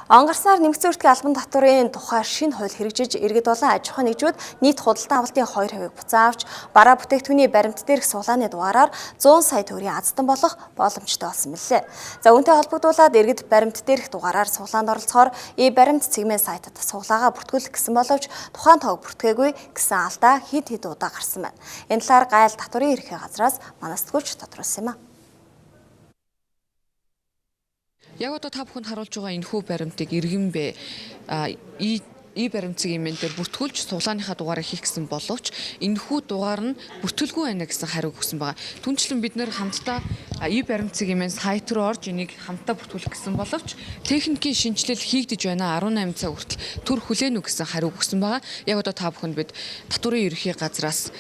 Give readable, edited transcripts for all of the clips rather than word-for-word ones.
Он гарснаар нэмэгдсэн үрдгийн албан татварын тухай шинэ хууль хэрэгжиж, иргэд болон аж ахуйн нэгжүүд нийт худалдан авалтын 2% буцаан авч, бараа бүтээгдэхүүний баримт дээрх суглааны дугаараар 100 сая төгрөгийн азтан болох боломжтой болсон мэлээ. За үүнтэй холбогдуулаад иргэд баримт дээрх дугаараар суглаанд оролцохоор e-баримт цэгмэн сайтад суглаагаа бүртгүүлэх гэсэн боловч тухайн тоог бүртгээгүй гэсэн алдаа хэд хэд удаа гарсан байна. Энэ талаар гайл татварын ерхий газраас манай сэтгүүлч тодруулсан юм а. Яг одоо та бүхэнд харуулж байгаа энэхүү баримтыг иргэн бэ и баримт цэг мн дээр бүртгүүлж суглааныхаа дугаарыг хийх гэсэн боловч энэхүү дугаар нь бүртгэлгүй байна гэсэн хариу өгсөн байгаа. Түүнчлэн бид нэр хамтдаа и баримт цэг мн сайт руу орж энийг хамтдаа бүртгүүлэх гэсэн боловч техникийн шинэчлэл хийгдэж байна, 18 цаг хүртэл төр хүлээнэ үү гэсэн хариу өгсөн байгаа. Яг одоо та бүхэнд бид татварын ерөнхий газраас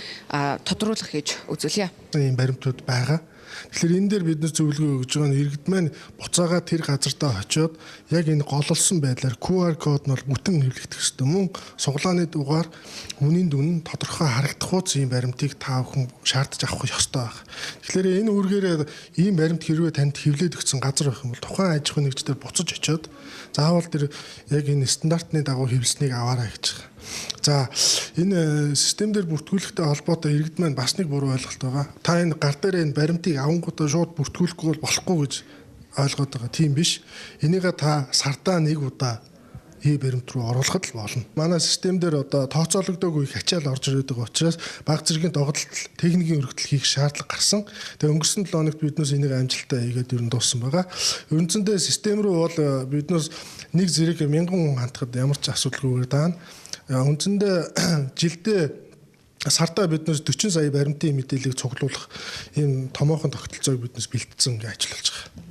тодруулах хийж үзүүлье. Ийм баримтууд байгаа. Тэгэхээр энэ дээр бид нар зөвлөгөө өгж байгаа нь иргэд маань буцаагаа тэр газартаа очиод яг энэ голлсон байдлаар QR код нь бол бүтэн хэвлэгдэх ёстой. Мөн суглааны дугаар, үнийн дүн нь тодорхой харагдах хууц ийм баримтыг та бүхэн шаардаж авах ёстой байх. Тэгэхээр энэ үүргээрээ ийм баримт хэрвээ танд хэвлээд өгсөн газар байх юм бол тухайн аж ахуйн нэгждэр буцаж очиод заавал тэр яг энэ стандартны дагуу хэвлэснийг аваарай гэж байгаа. За, энэ систем дээр бүртгүүлэхтэй холбоотой иргэд маань бас нэг буруу ойлголт байгаа. Та энэ гар дээр энэ баримтыг авангуудаа шууд бүртгүүлэхгүй бол болохгүй гэж ойлгоод байгаа. Тийм биш. Энийгээ та сардаа нэг удаа e-баримт руу оруулахад л болно. Манай систем дээр одоо тооцоологдоогүй их ачаал орж ирээд байгаа учраас бага зэргийн догдолт, техникийн өргөдөл хийх шаардлага гарсан. Тэгээ өнгөрсөн 7 хоногт биднээс энийг амжилттай хийгээд ер нь дууссан байгаа. Үндсэндээ систем рүү бол биднээс нэг зэрэг мянган хүн хандахад ямар ч асуудалгүйгээр даана. Үндсэндээ жилдээ сардаа биднээс 40 сая баримтын мэдээллийг цуглуулах ийм томоохон тогтолцоог биднээс бэлтгэсэн гэж ажиллаж байгаа.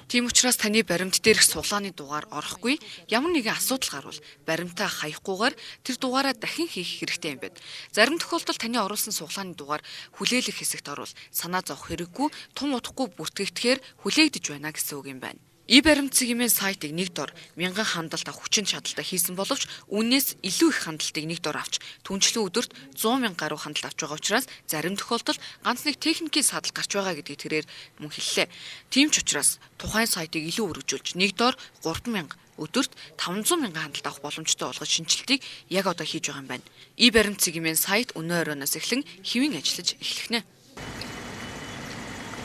Тийм учраас таны баримт дээрх суглааны дугаар орохгүй, ямар нэгэн асуудал гарвал баримтаа хаяхгүйгээр тэр дугаараа дахин хийх хэрэгтэй юм байна. Зарим тохиолдолд таны оруулсан суглааны дугаар хүлээлгэх хэсэгт орвол санаа зовох хэрэггүй, тун удахгүй бүртгэгдэхээр хүлээгдэж байна гэсэн үг юм байна. И-баримт цэгийн сайтыг нэг дор мянган хандалт авах хүчин чадалтай хийсэн боловч үүнээс илүү их хандалтыг нэг дор авч, түнчлэн өдөрт 100 мянга гаруй хандалт авч байгаа учраас зарим тохиолдолд ганц нэг техникийн садал гарч байгаа гэдгийг тэрээр мөн хэллээ. Тийм ч учраас тухайн сайтыг илүү өргөжүүлж, нэг дор 3 мянга, өдөрт 500 мянган хандалт авах боломжтой болгож шинэчлэлтийг яг одоо хийж байгаа юм байна. И-баримт цэгийн сайт өнөө оройноос эхлэн хэвийн ажиллаж эхлэх нэ.